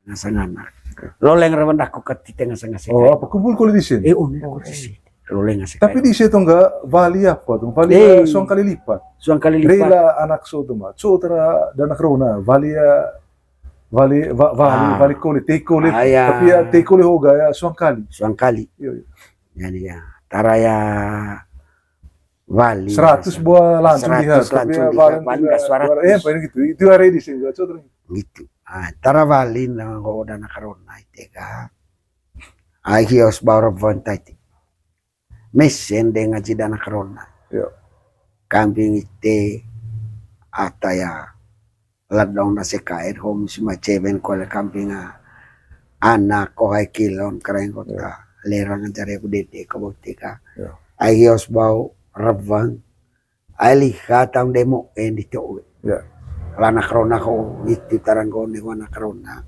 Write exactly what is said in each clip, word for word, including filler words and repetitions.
Ngasang anak. Loleng rawan daku kat tite ngasang-ngasang. Oh, apa kumpul kole dise? Eh, oh, ini kole dise. Loleng ngasang. Tapi dise tong ga wali apa tong? Wali, eh, suang kali lipat. Suang kali lipat. Rela anak so tong, so tara danak rona, wali ya, wali, wa-, wali, ah, wali kole, te kole. Ah, ya. Tapi ya te kole hoga ya suang kali. Suang kali. Iya, iya. Jadi ya, tara ya wali. Seratus buah langsung diha, seratus tapi langsung ya diha, paling paling nggak suara ratus. Eh, paling gitu. Itu hari di sini, so terus. Gitu. Ah, tara wali na ko danak rona ite ga. Ai hios bau rewan tai ti. Mesen de ngaji danak rona. Iya. Kambing ite ata ya ladong na sekaet hom sima cewen kole kambing a. Anak ko hai kilon karaeng kota. Iya. Lerang ancari aku dede ko bau teka. Iya. Ai hios bau rewan. Ai liha tang demo en di to'o. Ya. Lanak rona ko itu tarang ko ne anak rona.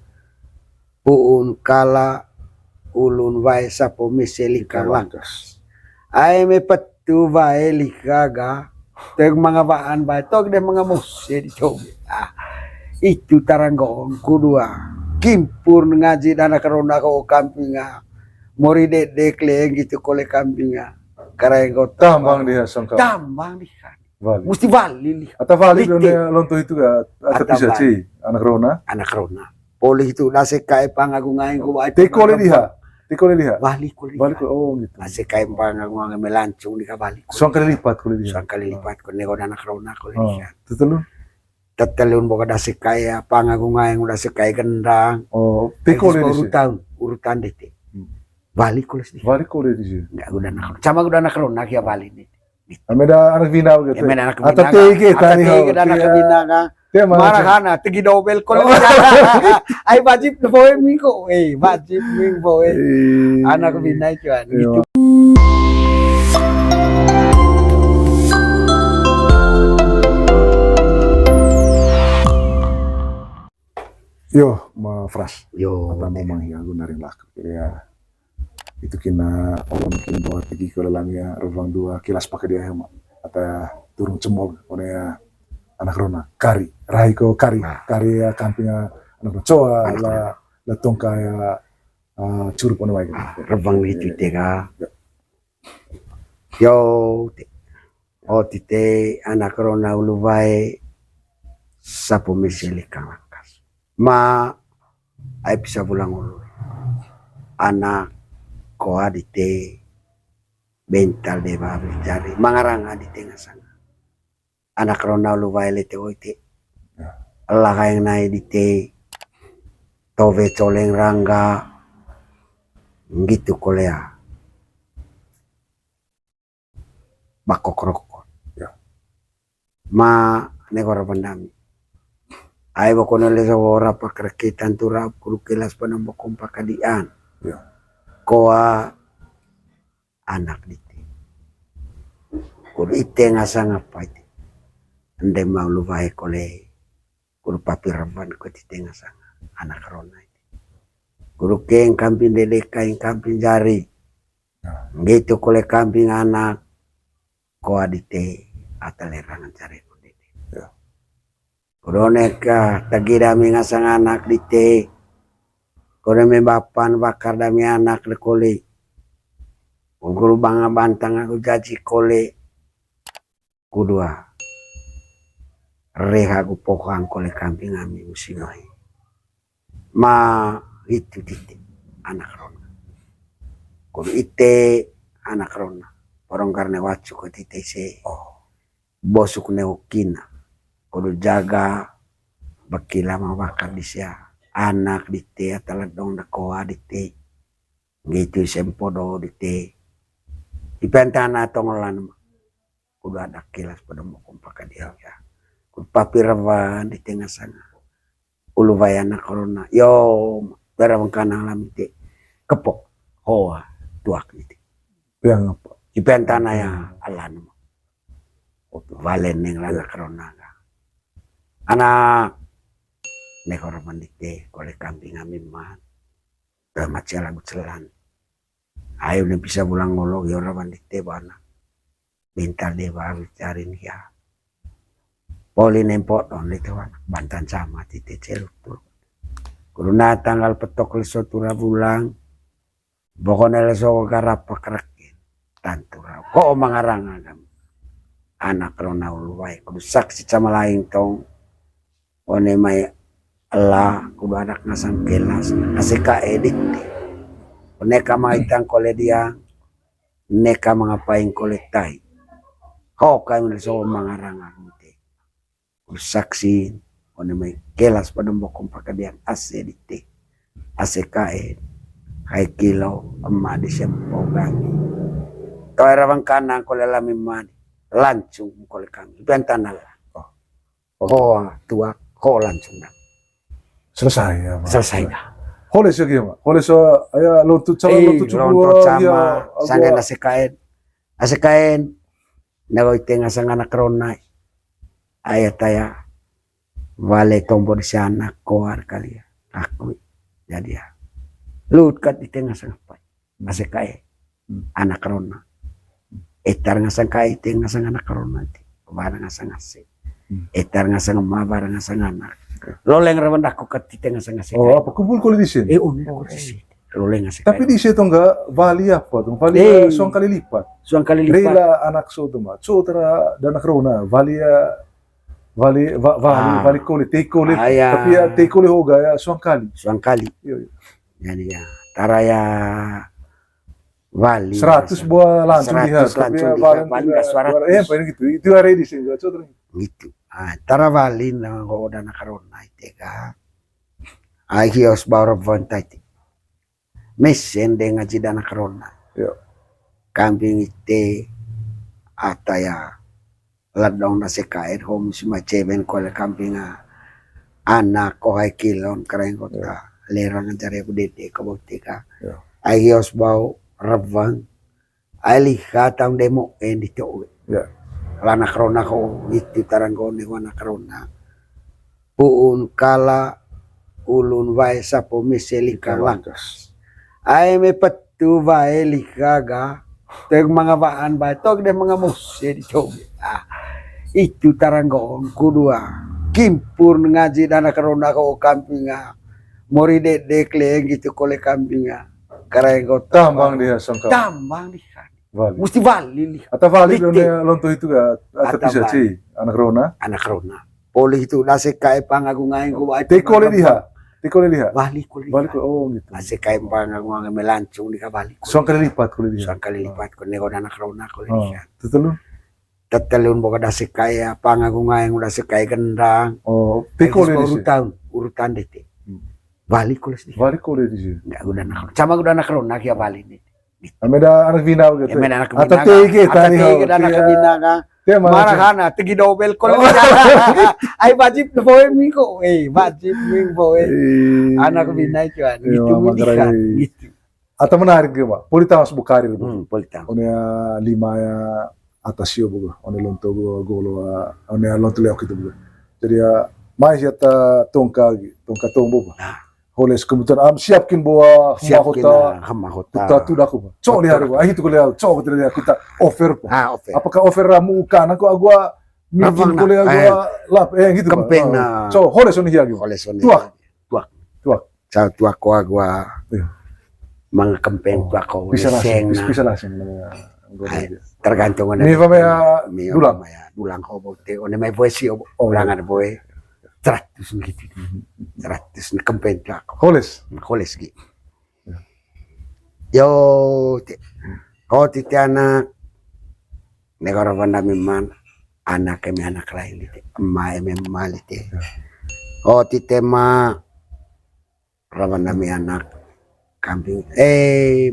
Puun kala ulun wae sapo mese lika langkas. Ai me petu wae liha ga. Teg manga waan wae tog de manga mose di to'o. Ah. Itu tarang ko kudua. Kimpur ngaji danak rona ko kambing a. Mori dede kleng gitu kole kambing a. Karaeng ko tambang diha sangka. Tambang diha. Wali. Musti wali liha. Ata wali done lonto itu ga, ata bisa ci, anak rona. Anak rona. Poli itu dase kae pangagung aing ko wali. Te kole diha. Te kole diha. Wali kole diha. Wali kole, oh gitu. Dase kae pangagung aing melancung diha wali kole. Suang kali lipat kole diha. Suang kali lipat kole ne ko anak rona kole diha. Tetelu. Tetelun boka dase kae pangagung aing dase kae gendang. Oh, te kole diha. Urutan, urutan dete. Hmm. Wali kole diha. Wali kole diha. Enggak, udah anak rona. Sama udah anak rona kia wali ni. Ame da anak bina gitu. Ame da anak bina. Ata tege tadi ho. Tege da anak bina ka. Marah hana tegi dobel kole. Ai wajib boe minggu. Eh, wajib minggu boe. Anak bina itu gitu. Yo, ma Fras. Yo, ata mau manghiang gundaring laku. Ya. Itu kina, oh, mungkin bahwa tegi ko lalang ya, rewang dua kilas pakai dia hema. Ata turung cemol, one ya, anak rona, kari, rai ko kari, kari ya, kambing ya, anak rona, coa, la, la tongka ya, ah, curup one wae. Ah, rewang itu tega. Ya. Yo, te-, oh, tite anak rona ulu wae, sapo mese lika langkas. Ma, ai pisa pulang ulu. Anak koa dite bental de ba abis jari mangaranga dite ngasanga. Anak rona ulu wae lete oite. Ya. Ella kaeng nai dite towe coleng rangga. Ngitu kolea. Bakok rokok. Ya. Ma negara pandami. Ai bokona lesa wora pakrekitan tura kuru kilas panambok kompak kadian. Ya. Koa anak dite. Kudu ite ngasanga apa ite. Ende mau luwae kole. Kudu papi rawan ko ite ngasanga anak rona ite. Kudu keng kambing dede kaeng kambing jari. Ngitu kole kambing anak, koa dite ata lerang ancari ku dede. Ya. Kudu neka tagi dami ngasang anak dite. Kudu me bapan bakar dami anak de kole. Kudu banga bantang aku jaji kole. Kudua, reha ku pohang kole kambing ami musim ai. Ma itu titi anak rona. Kudu ite anak rona. Porong karne wacu ko tite se. Oh. Bosuk ne ukina. Kudu jaga bakila ma bakar disia. Anak dite ataladong dakoa dite. Ngitu sempodo dite. Ipentana tongolan. Kudu ada kilas pada mau kompak dia ya. Kudu papi rawan di tengah sana. Ulu wae anak rona. Yo, bara mengkanang lam ite. Kepok. Hoa, tuak ite. Piang apa? Ipentana ya, alan. Valen neng anak rona ka. Anak, ne korban dite, kole kambing ami man. Dah macia lagu celan. Ayo ne bisa pulang ngolok, yo rawan dite bana. Minta de baru cari nih ya. Poli nempok don dite wana. Bantan sama tite celutuk. Kudu na tanggal petok leso tura bulang. Pokokne leso ga rapak rakin. Tantu ra. Ko mangaranga kami. Anak rona ulu wae. Kudu saksi sama laing tong. One mai ela, kudu anak ngasang kelas. Ase kae dikti. One kama itang kole diang. Neka mangapaing kole tai. Ho kami leso mangaranga kami te. Saksi, one mai kelas pada mbokong pakadian ase dite. Ase kae, hai kilo, ema di sempo kami. Toera bang kanang kole lami mani, langsung kole kami. Pian tanah lah. Oh. Ho, tua, ho langsung dah. Selesai ya, Pak. Selesai dah. Holes ya, Pak. Holes ya, ya, lontu cama, eh, lontu cuma, lontu cama, ya, sanggen agua. Ase kaen. Ase kaen. Nago ite ngasang anak rona. Aya taya. Wale tombo di sana koar kali ya. Aku. Jadi ya. Lut kat ite ngasang apa? Ase kae. Hmm. Anak rona. Etar ngasang kae ite ngasang anak rona ite. Wara ngasang ase. Hmm. Etar ngasang ema, wara ngasang anak. Loleng rawan daku kat ite ngasang ase kae. Oh, apa kumpul kole di sini? Eh, unik kole di sini. Loleng ase kae. Tapi di sini tuh enggak wali apa tuh? Wali, eh, suang kali lipat. Suang kali lipat. Rela anak so tuh, Mak. So tera dan anak rona. Wali ya Wali, wa-, wali, ah, wali kole, tei kole. Ah, ya. Tapi ya, tei kole hoga ya, suang kali. Suang kali. Iya, iya. Jadi ya, tara ya wali. Seratus buah langsung seratus lihat, tapi langsung ya, lihat, paling paling tiga, nggak suara dua ratus. Eh, paling gitu. Itu hari di sini, coba terus. Gitu. Ah, tara wali, nah, kok udah anak rona, itu kan. Ah, hios baru bontai. Mesen de ngaji dana karona. Iya. Kambing ite ata ya ladong na sekaet hom sima cewen kole kambing a. Anak ko hai kilon kereng kota. Iya. Lerang jare ku dede ko bau teka. Iya. Ai hios bau rebang. Ai liha tang demo en di to'o. Iya. Lana karona ko itu tarang ko ne wana karona. Puun kala ulun wae sapo mese lika langkas. Ai me petu wae lika ga. Teg manga waan wae tog de manga mose di toge. Ah, itu taranggoon kudua. Kimpur ngaji dana karona ko kampinga. Mori dedek leng gitu kole kampinga. Kareng ko tambang dia sangka. Tambang dia. Wali. Musti wali liha. Ata wali done lonto itu ga, ata bisa ci, anak rona. Anak rona. Poli itu dase kae pangagung aing ko wali. Tei kole liha. Tei kole liha. Wali kole. Wali kole, oh gitu. Dase kae pangagung aing melancung di ka wali kole. Suang kali lipat kole liha. Suang kali lipat kole ne anak rona kole liha. Tetelun. Tetelun boka dase kae pangagung aing dase kae gendang. Oh, tei kole liha. Urutan, urutan dete. Hmm. Wali kole liha. Wali kole liha. Enggak guna anak. Sama guna anak rona kia wali ni. Ame da anak bina gitu. Ame da anak bina. Ata tege tani ho. Ata tege da anak bina ka. Marahana tegi dobel kole. Ai wajib boe mingko. Eh, wajib mingko eh. Anak bina itu kan. Gitu. Ata menarik ge, Pak. Polita mas bukari gitu. Hmm, polita. One lima ya atas yo buka. One lonto golo, one lonto leok itu buka. Jadi ya mai ata tongka gitu. Tongka tombo, Pak. Nah. Holes kebetulan am siapkin bawa siapkin hama hota. Hama hota. Kita tuh dah aku. Cok lihat aku. Ah, itu kuliah. Cok kita lihat kita offer, Pak. Ah, offer. Apakah offer ramu ukan aku agua mungkin kuliah agua lap eh gitu. Kempeng na. Cok holes on hiya gitu. Holes on. Tuak. Tuak. Tuak. Sa tuak ko agua. Iya. Mangkempeng tuak ko. Bisa langsung. Bisa langsung. Tergantung. Ini apa ya? Dulang. Dulang ko bote. One mai voice yo. Ulangan boy. Seratus gitu. Seratus ne kempen tu aku. Holes. Holes gi. Yo, te. Ko titi anak. Negara banda memang anak kami anak lain gitu. Emak eme emak gitu. Ko titi ma rawan ami anak kambing. Eh,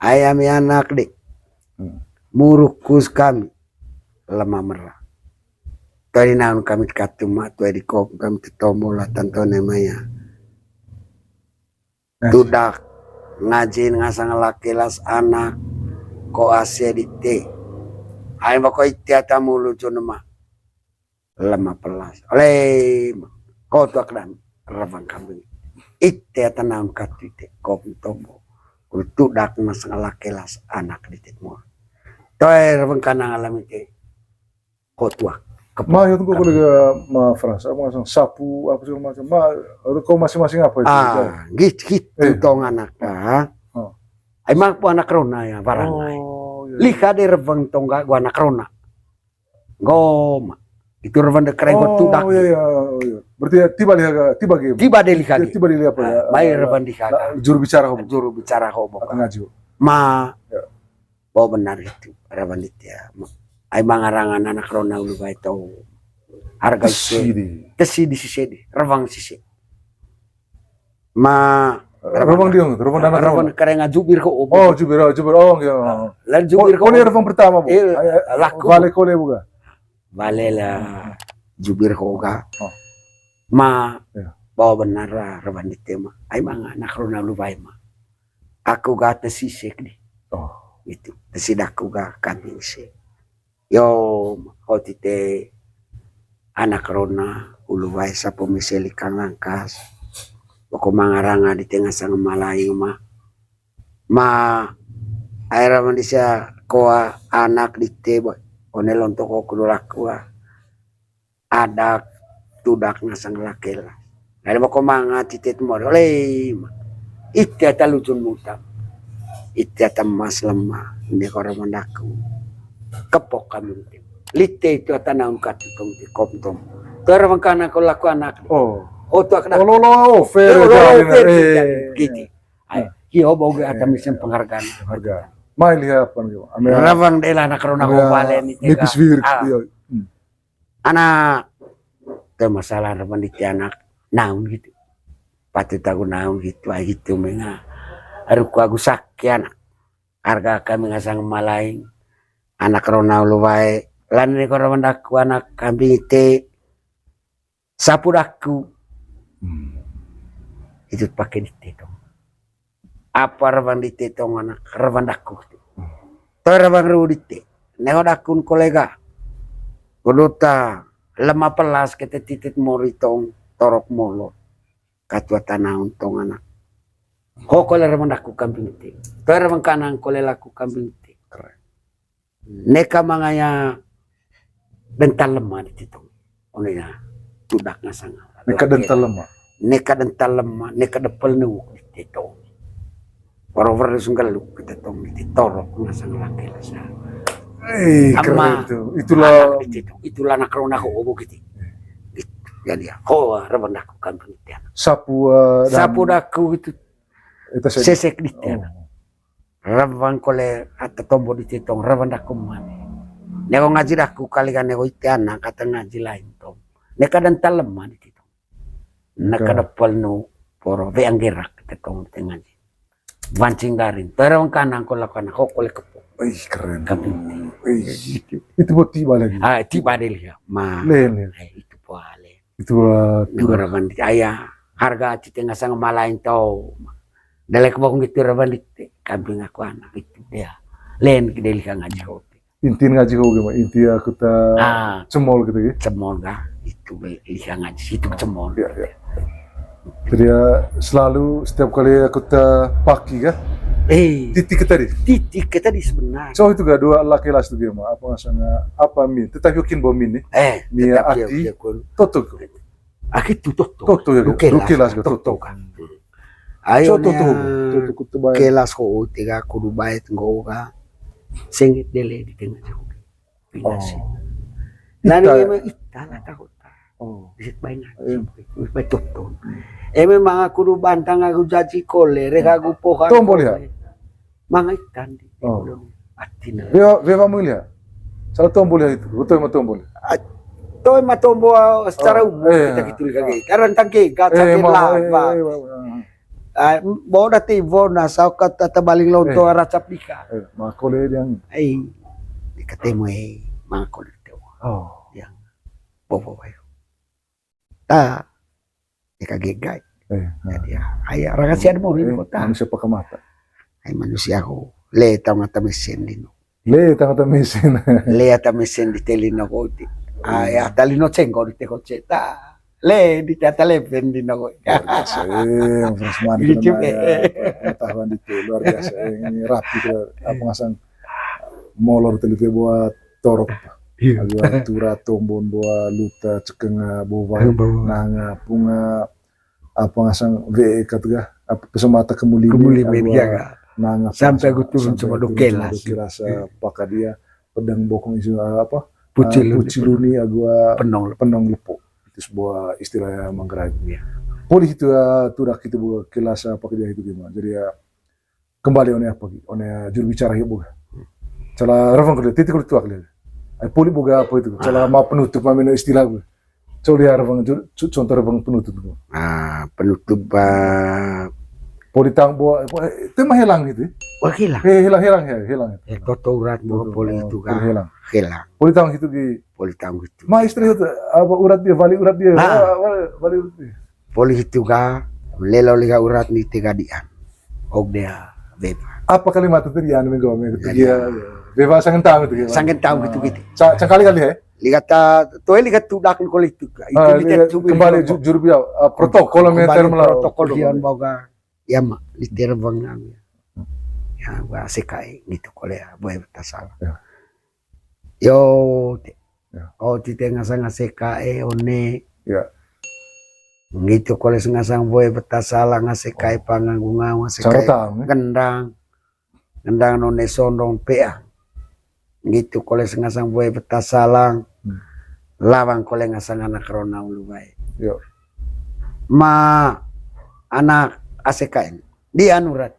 ai ami anak di. Murukus kami. Lama mera. Tadi naon kami katuma, tuai di kop kami tetombo lah tantone maya. Tudak ngajin ngasang laki las anak ko ase dite. Ai bako ite ata mulu junema. Lama pelas. Oleh ko tuak dan rabang kambing. Ite ata naon katu ite kop tombo. Kul tudak ngasang laki las anak dite mulu. Toe rabang kanang alam ite. Ko tuak. Kepo. Ma, ya, tunggu, kolega, ma, Frans, apa ngasang sapu, apa segala macam. Ma, kau masing-masing apa itu? Ah, gitu, gitu, eh, tong anak, ah. Oh. Ai, ma, pu anak rona ya, barang ai. Oh, iya. Liha de reweng tong ga, gua anak rona. Goma. Itu reweng de kereng gua tudak. Oh, iya, iya, oh, iya. Berarti ya, tiba liha ga, tiba game. Tiba de liha game. Tiba de liha apa ya? Ah, mai reweng liha ga. Juru bicara ho. Juru bicara ho, Bapak. Atau ngaju. Ma. Ya. Bo benar itu, reweng dite. Ai mangarangan anak rona ulu bae tau. Harga ise. Tesi di. Tesi di sise di, reweng sise. Ma, reweng diong, reweng anak rona. Reweng kereng jubir ho, oh, jubir, oh, jubir, oh, iya. Lan jubir ho. Kau ni reweng pertama, Bu? Eh, ai, ai, laku. Bale kole buka. Bale la jubir ho ga. Oh. Ma, iya. Bo benar la reweng dite ma. Ai manga anak rona ulu bae ma. Aku ga tesi sek di. Oh. Itu. Tesi daku ga kambing sek. Yo, ho tite anak rona, ulu bae sapu mese likang langkas. Pokok mangaranga dite ngasang malaing ma. Ma, ai reweng dise koa anak dite, bo. One lontok ko kudu laku ah. Adak tudak ngasang lake la. Lada bako manga titit mori, ole ma. Ite ata lujun mutam. Ite ata emas lema. Ine ko reweng daku. Kepok kami ite. Lite itu ata naun katu tong di kom tom. Tuh reweng kana ko laku anak. Oh. Oh, tuh anak. Oh, lo, lo, oh, fair. Eh, lo, lo, fair. Gitu. Ai, kio boge ata mesen penghargaan. Harga. Mai lihat apa nih? Reweng de la anak rona ko bale ni tega. Nipis wir, ah. Iya. Hmm. Anak, te masalah reweng dite anak, naun gitu. Patut aku naun gitu, ai gitu menga. Aduh, ku aku sakit anak. Harga kami ngasang malaing, anak rona ulu bae, lan ni ko reweng daku anak kambing ite, sapu daku. Hmm. Itu pake dite tong. Apa reweng dite tong anak, reweng daku tu. Hmm. Toh reweng ru dite. Nego dakun kolega. Kudu ta lema pelas kete titit mori tong torok molot. Katua tanaun tong anak. Ho kole reweng daku kambing ite. Toh reweng kanang kole laku kambing ite. Keren. Neka mangaya dental lema dite tong. One ya, tudak ngasang. Neka dental lema. Neka dental lema, neka depel nuuk dite tong. Waro waro sunggal luk dite tong, dite torok ngasang lake la sa. Eh, keren itu. Itulah anak dite tong. Itulah anak rona ho obo gitu. Gitu. Jadi ya, ho reweng daku kambing ite. Sapu, eh, sapu daku gitu. Sesek dite. Oh. Reweng kole ata tombo dite tong, reweng daku mane. Nego ngaji daku kali kan nego ite anak kata ngaji lain tong. Neka dental lema dite tong. Neka depel nu poro, weang gerak dite tong te ngaji. Wancing garin, toh reweng kanang ko laku anak, ho kole kepo. Ih, keren. Kambing ite. Ih, itu buat tiba lagi. Ah, tiba de liha. Ma. Len, len. Eh, itu pale. Itu, eh, nego reweng dite, aya, harga cite ngasang malaing tau. Delek bong gitu reweng dite, kambing aku anak itu dia. Len kide liha ngaji ho. Inti ngaji ho gimana? Inti aku ta cemol gitu ya? Cemol ga? Itu be liha ngaji, itu cemol. Ya, ya. Jadi ya, selalu setiap kali aku ta paki ga? Eh. Titik ke tadi? Titik ke tadi sebenarnya. So itu ga dua laki las tu gimana? Apa ngasangnya? Apa min? Tetapi yakin bo min nih. Eh, mi tetapi aki. Yakin. Totok. Aki tu toto. Toto ya, duke las, duke las, toto, toto kan. Ayo toto, toto kutu bae. Kelas ko tiga kudu bae tenggo ka. Sengit dele di tengah jauh. Pinasi. Oh. Nani ita. Eme ita lah tahu ta. Oh. Bisit bae ngaji. Iya. Bae toto. Hmm. Eme manga kudu bantang aku jaji kole, rek aku pohan. Tombo lihat. Manga ikan di. Oh. Atina. Wewa, wewa mulia. Salah tombo lihat itu. Betul ma tombo lihat. Ah, toi ma tombo, ah, secara umum kita gitu kage. Karena tangke, gak sakit lah, Pak. Ah, bo dati bo na saukat tata baling lonto racap dika. Eh, ma kole diang. Ai, dikatemu, eh, ma kole teu. Oh. Yang bobo bae. Ta, ya kage gai. Eh, jadi ya, aya, raka sian mo, eh, kota. Manusia pakai mata. Ai manusia ko, le tau ngata mesen dino. Le tau ngata mesen. Le ata mesen di telino ko ti. Ai, ata lino cengko di teko ceta. Le di tata leven dino ko. Luar biasa, eh, Frans Mani gitu, kenapa ya? Pengetahuan di luar biasa, eh, ini rapi tuh, apa ngasang molor teli buat torok. Iya. Agu tura tombon boa luta cekeng boa. Boa. Nanga punga apa ngasang we katu ga, apa pesemata kemuli. Kemuli me, agu iya ga. Nanga sampai agu turun cuma dokela. Iya. Pakadia pedang bokong isu apa? Puciluni. Puciluni agu penong lepo. Penong lepo. Itu sebuah istilah Manggarai. Iya. Poli itu, ah, turak itu boga kelas apa kerja itu gimana? Jadi ya, kembali one apa gi? One juru bicara hio boga. Cala ravang kali, titi kali tuak kali. Ai poli boga apa itu? Cala ma penutup ma meno istilah gue. Coli ravang juru, co-, contoh ravang penutup gue. Ah, penutup, ah. Poli tang bo, eh, itu mah helang itu. Wah, helang. Eh, helang, helang, ya, helang. Eh, toto urat boga poli itu kan. Helang. Helang. Poli tang itu gi. Poli tang itu. Ma istri itu, apa urat dia, bali urat dia. Ah. Wah, wah, bali urat dia. Poli hitu ga, lelo liga urat ni tiga dian. Og dia beba. Apa kalimat itu dia anu minggu minggu itu dia. Beba sangen tahu itu. Sangen tahu gitu gitu. Sa-, sekali kali ya. Liga ta, toe liga tudak kali itu. Itu liga kembali ju-, juru bilang, eh, protokol. Kembali termela protokol dia boga. Ya ma, liter bang nang. Ya, gua sekai gitu kole ya, boe tasala. Ya. Yo, te. Ya. Oh, tite ngasang ngaseka e one. Ya. Ngitu kole ngasang boe betasala ngaseka e panganggung ngaseka e. Gendang. Gendang none sondong pea. Ngitu kole ngasang boe betasala. Hmm. Lawang kole ngasang anak rona ulu bae. Yo. Ma anak aseka en. Di anurat.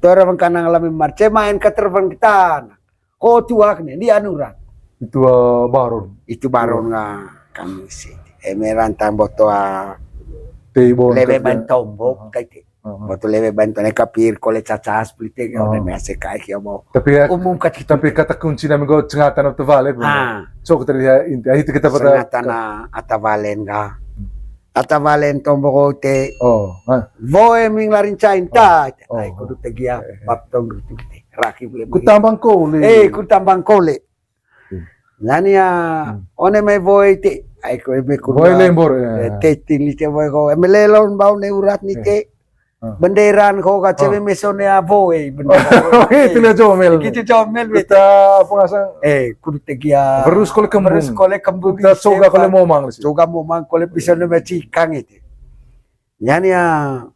Tora bang kanang lami marce main kater bang kita anak. Ko tuak ne, di anuran. Itu, eh, baron. Itu baron nga kami si. Eme rantang boto, ah, tei bon lebe kerja. Bantombo, kai te. Heeh. Boto lebe bantombo, ne kapir, kole cacas, pelite, oh, ne mese kai kia bo. Tapi ya, umum kat kita. Tapi kata kunci nami go cengatan atau vale, ah. So, kita lihat inti, ah, itu kita pada cengatan ata valen ga. Hmm. Ata valen tombo ko te. Oh, ah. Voe ming larin cain ta. Oh. Ai, kudu tegia, eh, eh, pap tombo tu te. Raki bule. Kutambang kole. Eh, kutambang kole. Hmm. Nani ya, hmm, one mai boy te, ai ko ebe ko boy lembor, ya. Eh, te tili te boy ko, eme lelon bau ne urat ni te. Ah. Benderan ko ka cewe mesone a boy, bendera. Oh, itu na jomel. Gitu jomel, kita pengasang. Eh, kudu tegia. Berus kole kembung. Berus kole kembung. Kita coga kole momang. Coga momang kole bisa ne cikang itu. Yani ya,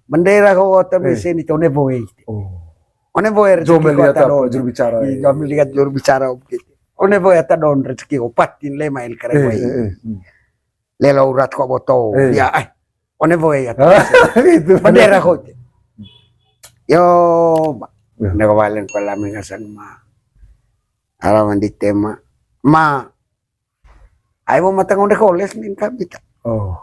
bendera ko kota mesen itu one boy. Oh. One boy rezeki jomel ko lihat ata apa, don. Juru bicara, iya, iya. Jomel lihat juru bicara, oke. One boy ata don rezeki ko patin le main kare boy. Eh, eh, eh. Hmm. Lelo urat ko boto. Eh. Ya, ai. One boy ata. Ah, itu. Bendera ko. Yo, ma. Ya. Nda ko balen ko lami ngasang ma. Alaman di tema. Ma. Ai bo matang onde koles nin kami ta. Oh.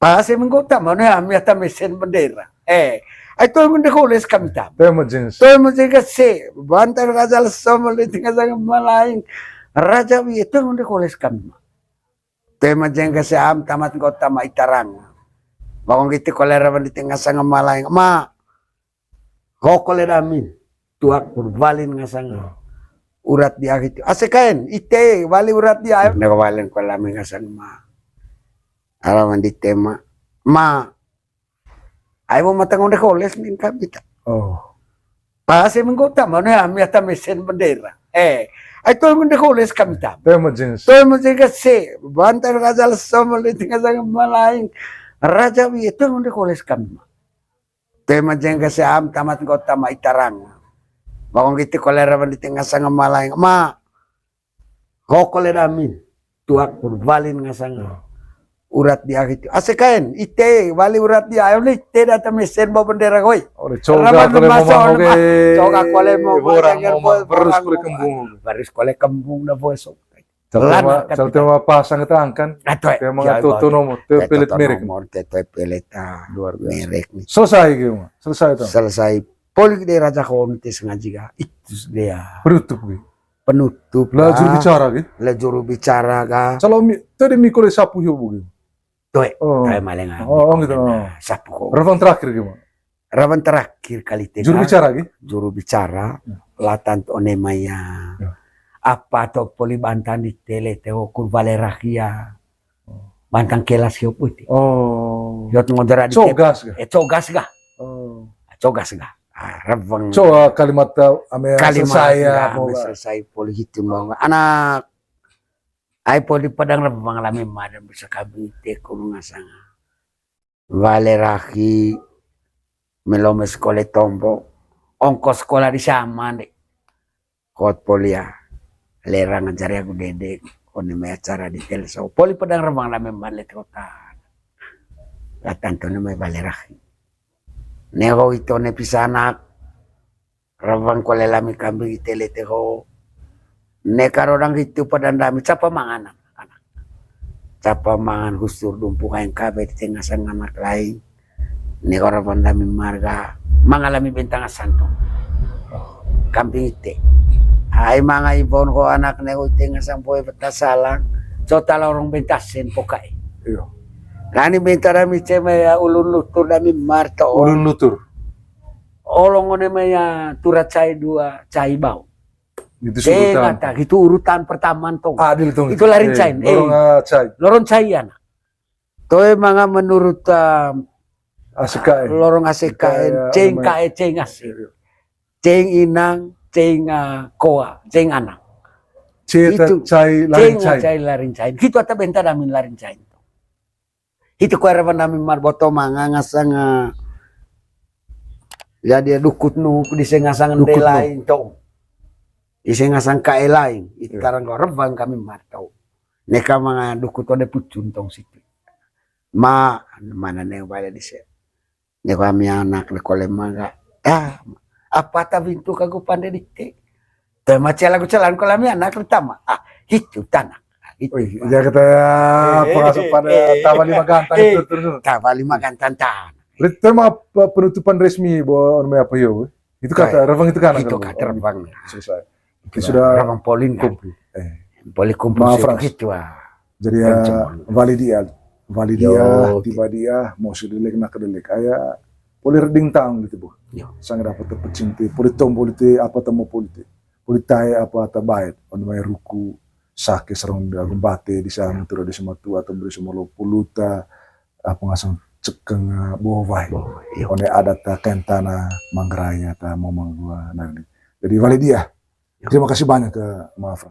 Pas e menggota mana ami ata mesen bendera. Eh, ai to onde koles kami ta. To emergency. To emergency se, bantar raja lesom le tinggal sangat malaing. Raja wi to onde koles kami. To emergency se am tamat gota ma itarang. Bangun gitu kolera di tengah sangat malaing. Ma, Hoko le damin, tuak pur balin ngasang. Hmm. Urat di akhir tu. Ase kaen, ite, bali urat di akhir. Nda ko balin ko lami ngasang ma. Alaman di tema. Ma. Ai bo matang onde koles nin kami ta. Oh. Pas e menggota mana ami ata mesen bendera. Eh, ai to onde koles kami ta. To emergency. To emergency se, bantar raja lesom le tinggal sangat malaing. Raja wi to onde koles kami ma. Tema jengga se am tamat gota ma itarang. Bangun gitu kolera di tengah sangat malaing. Ma. Hoko le damin. Tuak pur balin ngasang. Hmm. Urat di akhir tu. Ase kaen, ite, bali urat di akhir, ite data mesen bawa bendera koi. Ore coga kole momang, oke. Coga kole momang, orang jangan momang, boy, barus orang kole momang. Kembung. Barus kole kembung na boy sok. Cal tema, cal tema pasang terangkan. Tema toto nomor, te pelet merek. Te pelet, ah, luar biasa. Merek nih. Selesai gitu, selesai tuh. Selesai. Polik de raja kontes ngaji ga. Itu dia. Penutup gitu. Penutup lah. Juru bicara gitu. Lah juru bicara ga. Kalau mi, tadi mi kole sapu yo bu gitu. Toe, oh. Toe malenga. Oh, gitu. Nah, sapu ko. Ravang terakhir gimana? Ravang terakhir kali tega. Juru bicara, gitu? Juru bicara, hmm, latan tu one maya. Ya. Apa to poli bantan di tele teo kurvale rakia. Oh. Bantang kelas hiop uti. Oh. Yot ngodera di cogas ga? Eh, cogas ga? Oh. Cogas ga? Ah, ravang. Coba kalimat, eh, ame kalimat selesai ya, ga, mau ame ga? Selesai poli hitu mau ga? Anak. Ai poli padang rebang lami madan bisa kambing ite kurung asanga. Wale rahi, melome sekole tombo, ongkos sekolah di sama de. Kot polia, lerang ajari aku dedek, one mai acara di telso. Poli padang rebang lami male kota. Latan to ne mai wale rahi. Ne ho ito ne pisanak, rebang kole lami kambing ite lete ho. Ne karodang hitu padang dami, capa mangan anak. Capa mangan husur dumpu kain kabe di tengah sang anak lain. Ne karodang dami marga, mangalami bentang asan to. Kambing ite. Ai manga ibon ho anak ne ho ite ngasang boe beta salang. Cota lorong bentasen pokai. Iyo. Nani benta dami ceme ya ulun lutur dami marto. Ulun lutur. Olong one mai ya tura cai dua, cai bau. Itu urutan. Kata, itu urutan pertama tong. Adil tong. Itu larin cai. Lorong cai. Lorong cai anak. Toe manga menurut, ah, aseka, eh. Lorong aseka, eh, ceng kae, ceng ase. Iya. Ceng inang, ceng, ah, koa, ceng anak. Cai larin cai. Cai larin cai. Itu ata benta damin larin cai. Itu kue reban dami marboto manga ngasang, ah, ya dia dukut nu di sengasang de lain tong. Di sengasang kae lain. Itu tarang ko reban kami marto. Neka manga dukut one pucun tong situ. Ma, mana ne bale di se. Ne kami anak ne kole mangga. Ah, apa ta bintu kagu pande dite. Te mace lagu celan kole mi anak pertama. Ah, itu tanah. Wih, ya kata pengasuh pada tambah lima gantang itu terus. Tambah lima gantang tanah. Berarti tema penutupan resmi bahwa ono apa yo? Itu kata rebang itu kan. Itu kata rebang. Selesai. Oke, sudah rebang polin kan. Poli kumpul. Maaf, Frans. Gitu ah. Jadi ya, wali dia, wali dia, tiba dia, mau si delek nak delek aya, poli reding taung gitu bu. Sang dapat terpecing ti, poli tom poli ti, apa temu poli ti, poli tae apa tabaet, on mai ruku, sake serong di agung bate di sana turu di sematu atau beri semolo puluta, apa ngasang cekeng, eh, bowai. One adat ta kentana manggeraya ta mau manggua nani. Jadi wali dia. Terima kasih banyak ke Maaf.